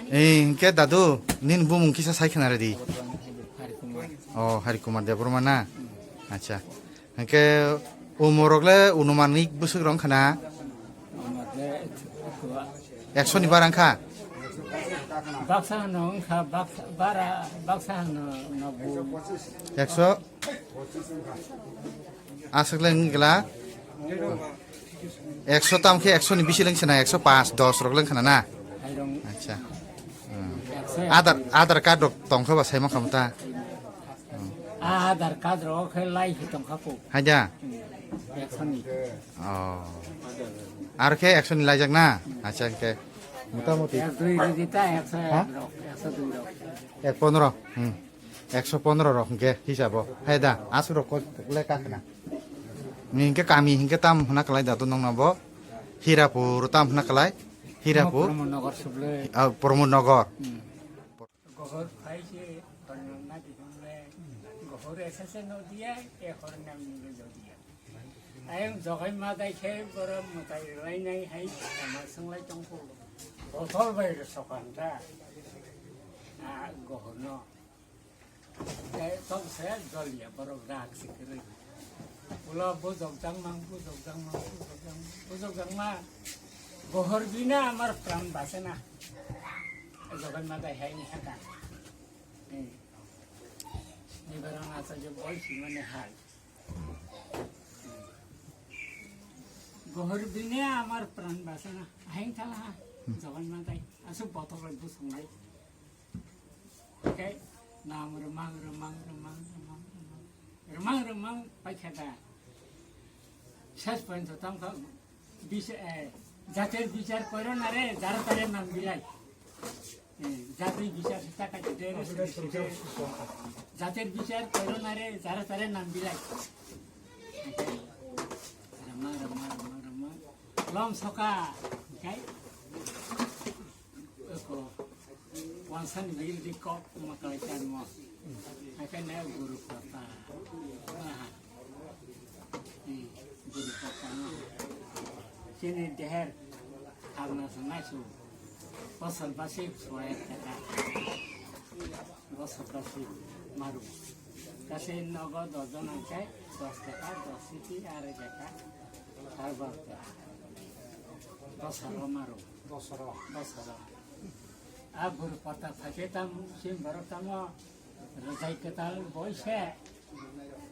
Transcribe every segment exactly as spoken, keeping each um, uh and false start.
Eh, hingke dadu, nini bumung kisa sai khna redi. Oh, Hari Kumar Debbarma na? Acha. Hingke umorok le unumanik bwswk rong khna? Ekso ni barang kha? Baksa no wngkha, baksa, bara, baksa no, no bu. Ekso? Aswk le wngkha. Ekso tam khe ekso ni bisi lengse na, ekso pas, dos rok lengkha na na? Acha. Hmm. Ekso. Adar, Adar card rok tongkha ba saima khamta? A Adar card rok khe lai hi tongkha ko. Haida? Hmm. Ekso ni. Oh. Ar khe ekso ni laijak na? Acha, hingke. Motamoti. Ek dui rok di ta, ekso ek rok, ekso dui rok. Ek pondro. Hmm. Ekso pondro rok hingke hisabo. Hai da, aswk rok ko le kakhna. Ni hingke kami hingke tam hwna kalai da to nongno bo. Hirapur tam hwna kalai. Hirapur. Pramod Nagar suble. Ah, Pramod Nagar. Hmm. Gohor phai se, hornam na di hwnle. Gohor esa se no diya, e hornam ni lo diya. Ayang jogai madai khe borok mwtai rwlainai hai tama swnglai tongkhu. Botol bai rw sokan ta. A gohorno. Tei tong se joliya borok rak se kwrwi. Ulo bujok jangmang, bujok jangmang, bujok jangmang, bujok jangma. Gohor bina amar pran bachana. Jogai madai hai ni haka. Ni barang asa je bol simani hai. Gohor bini amar pran bachana. Hain thala ha. Jogai madai. Asu botol bai busung lai. Oke. Nam remang, remang, remang, remang, remang. Remang, remang, paikha da. Ses pointo tam kha. Bis-, eh, jatir bichar koiro na re, jara tare nam bilai. Eh, jatir bichar sita ka jide re, sita sita. Jatir bichar koiro na re, jara tare nam bilai. Rama, rama, rama, rama. Lom soka, kai? Eko. Wansan bil di kok makalai kan mo. Akan na guru kota. Aha. Hmm, guru kota no. Sini deher harna sana su. Pasal basi suai kata. Pasal basi maru. Kasi nogo dojon angkai dos kata, dos siti, are kata. Harbar kata. Dos haro maru. Dos haro. Dos haro. A guru kota thake tam sim barok tamo. Rajai kwtal boise,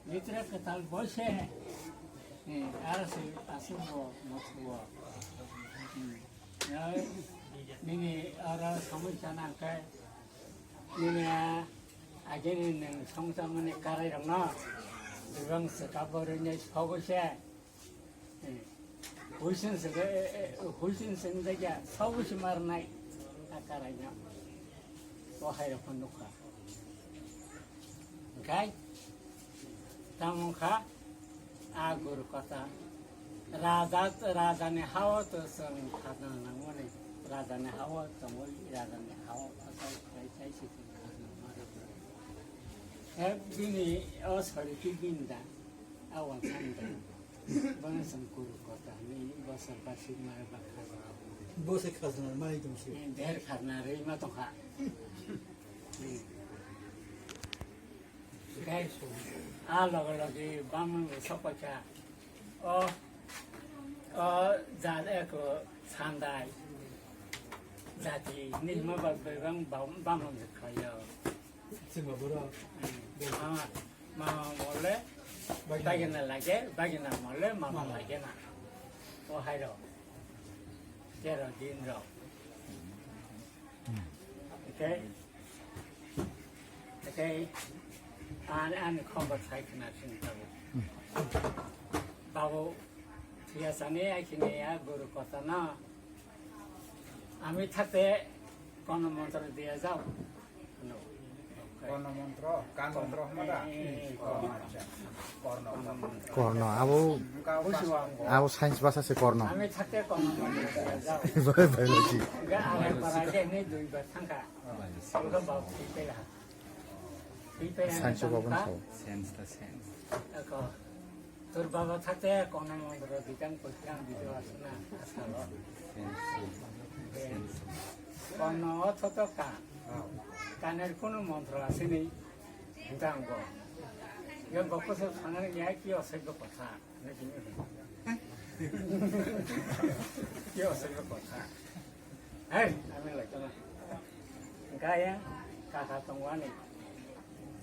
mitra kwtal boise, eh, arasi aswk bo mothuo. Hmm. Ya, nini oro samui sana khe, nini a, agini nang samui samani karai rokno, bibang swka bo rinai sogo se. Huisin se, huisin se de ya, sabu si mar nai, a karai na. O hai rok nukha. Kai, tamo kha, a guru kota. Raja, raja ni hao to song khana nangmani. Raja ni hao to mo, raja ni hao to sai, sai, sai, si khana nangmani. He bini, o sorry, ki bin da, a wan san da. Bono chwng kuru kota hinwi bwswk basi ma bakha rw. Bo se khajna mai tong se. Eh, der khajna rwi ma tongkha. Tei a loge loge bamon bo sokphaikha. O, o jat eko sandai jati hinwi hima ba bebang bam-, bamon se khaio. Chwngno borok. Mama, mama mole, bagina lage, bagina mole, mama lage na. O hai rok. Tero din rok. Eke, eke, an, an khobor sai khna sini tabu. Babu, thia sani, ai khini ya guru kota na. Ami thakte kono montro dia jao. Kono montro, kan montro hama da? Eh, eh, eh, Oh, acha. Korno, korno. Korno, abo, Bujiwa. Abo science bhasha se korno. Ami thakte kono montro dia jao. Bai, bai, bai, ji. Ga agar para je ni dui bar thangka. Ulo bau thik pela. Thik pela Science thangka. Bhasha se. Science ta science. Ako. তোর বাবা থাকতে কোনো মন্ত্র দিতাম, করতাম, দিতে পারছে না, আজকাল। কোনো অর্থ তো কা-, কানের কোনো মন্ত্র আসেনি, দিতাম গো। ইয়ে বকসে থানার ইয়ে কি অসভ্য কথা, নাকি? কি অসভ্য কথা। হ্যাঁ, আমি লাগতো না। গায়ে কাকা তংবানি,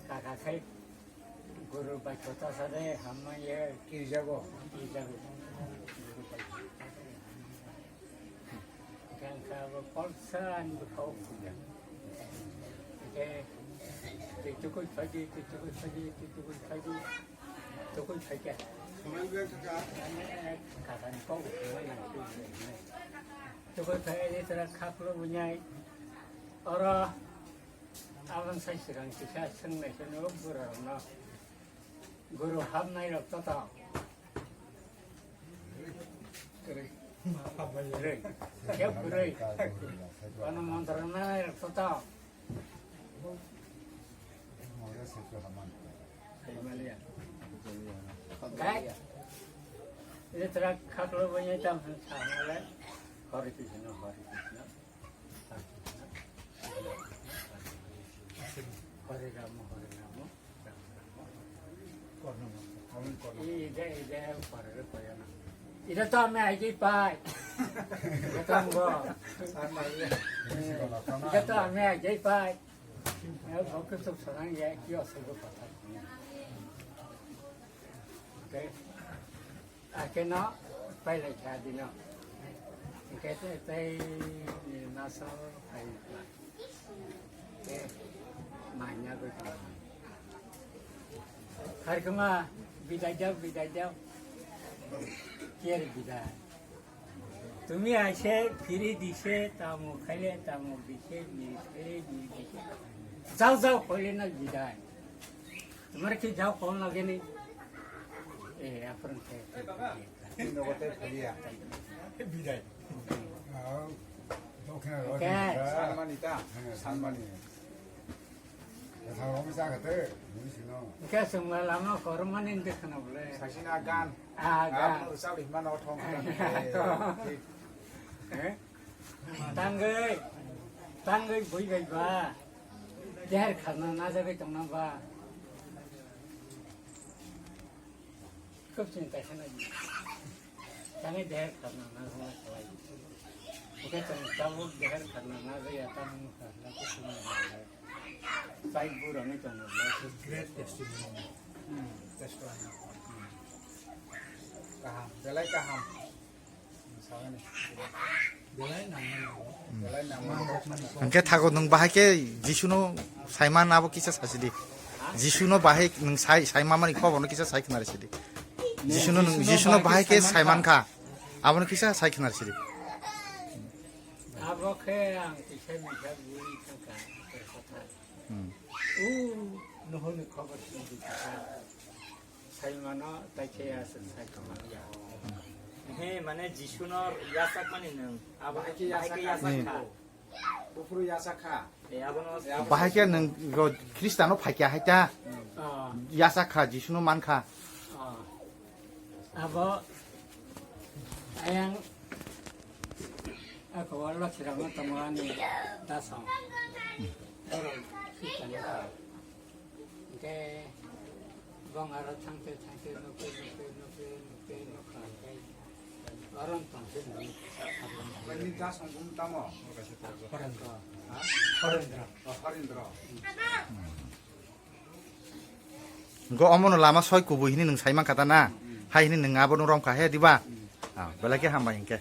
কাকা খাই Guru bai kota sade hamma ye kirjago. Kirjago. Guru bai kota sade hamma ye. Gangka bo kolsa ani bo kau puja. Ke te tukui phaji, te tukui phaji, te tukui phaji. Tukui phaji. Kakan kau. Tukui phaji tera khaklo bunyai. Oro Aboni sai swkang kisa swngnaisano burarokno, guru hapnairok joto kwrwi. Kwrwi. Khe kwrwi. Kono montro nanairok joto. Hai maliya. Gai. Ini terak khaklo banya tam sama le. Hare Krishna, Hare Krishna. Hare Rama, Hare Rama, Rama Rama, Hare Hare. Ida, ida, Hare Hare Krishna. Ida to ami aji pai. Ida to amgo. Ida to ami aji pai. Ya, bokto sarang ya, kyo sabo kotha. Okay. Akeno pailai kha dino. Hingke tei, tei ni maso pai kha. Tei manya goi kha. Harkema bidai dao, bidai dao. Kier bidai. Tumi aise phiri dise, tamo khaile, tamo dise, ni khaile, ni dise. Jao, jao, koile na bidai. Tumar ki jao kon lage ni? Eh, apron khe. Nogo tei phaliya. Bidai. Sanmani ta, sanmani. Hingke chwng lama kormani wngkha khwna bole. Sasina gan. Ah, gan. Rwchapri hwnmano thong. Eh? Tangwi, tangwi bui bai ba. Deher khana najagwi tongna ba. Khub chinta khana. Tangwi deher khana najagna khlai. Oke, tong tabuk deher khana najagya tangwi khana khub chinta khana. Sai burani tongna ba. Great testimony. Hmm. Testimony. Kaham, belai kaham. Hingke thago nwng bahai khe Jisuno saiman abo kisa sasidi. Jisuno bahai nwng sai, saimanmani khoborno kisa sai khwnari sidi. Jisuno nwng, Jisuno bahai khe saiman kha. Abono kisa sai khwnari sidi. Abo khe ang kisa misa bui thangkha, kotha. Hmm. U, nohoni khobor sindi kisa. Saimano tai khe ya se sai kama ya. He, mane Jisuno yasak mani nwng. Abo bahai khe yasak kha. Buphuru yasak kha. E, abono bahai khe nwng ro Khristano phaikya hai ta. Ah. Yasak kha, Jisuno man kha. Ah. Abo ayang ako walo chirama tamani dasong. Oro Khristano kha. Hingke bong aro thangte thangte nukui nukui nukui nukui nukha hingke oro tongse nini. Bini jasong bum tamo? Horendra. Ha? Horendra. Oh, Horendra. Go omono lama soi kubui hini nwng saimang kata na? Hmm. Hai hini nwng abono romkha he diba? Hmm. Ah, belai khe hambai hingke.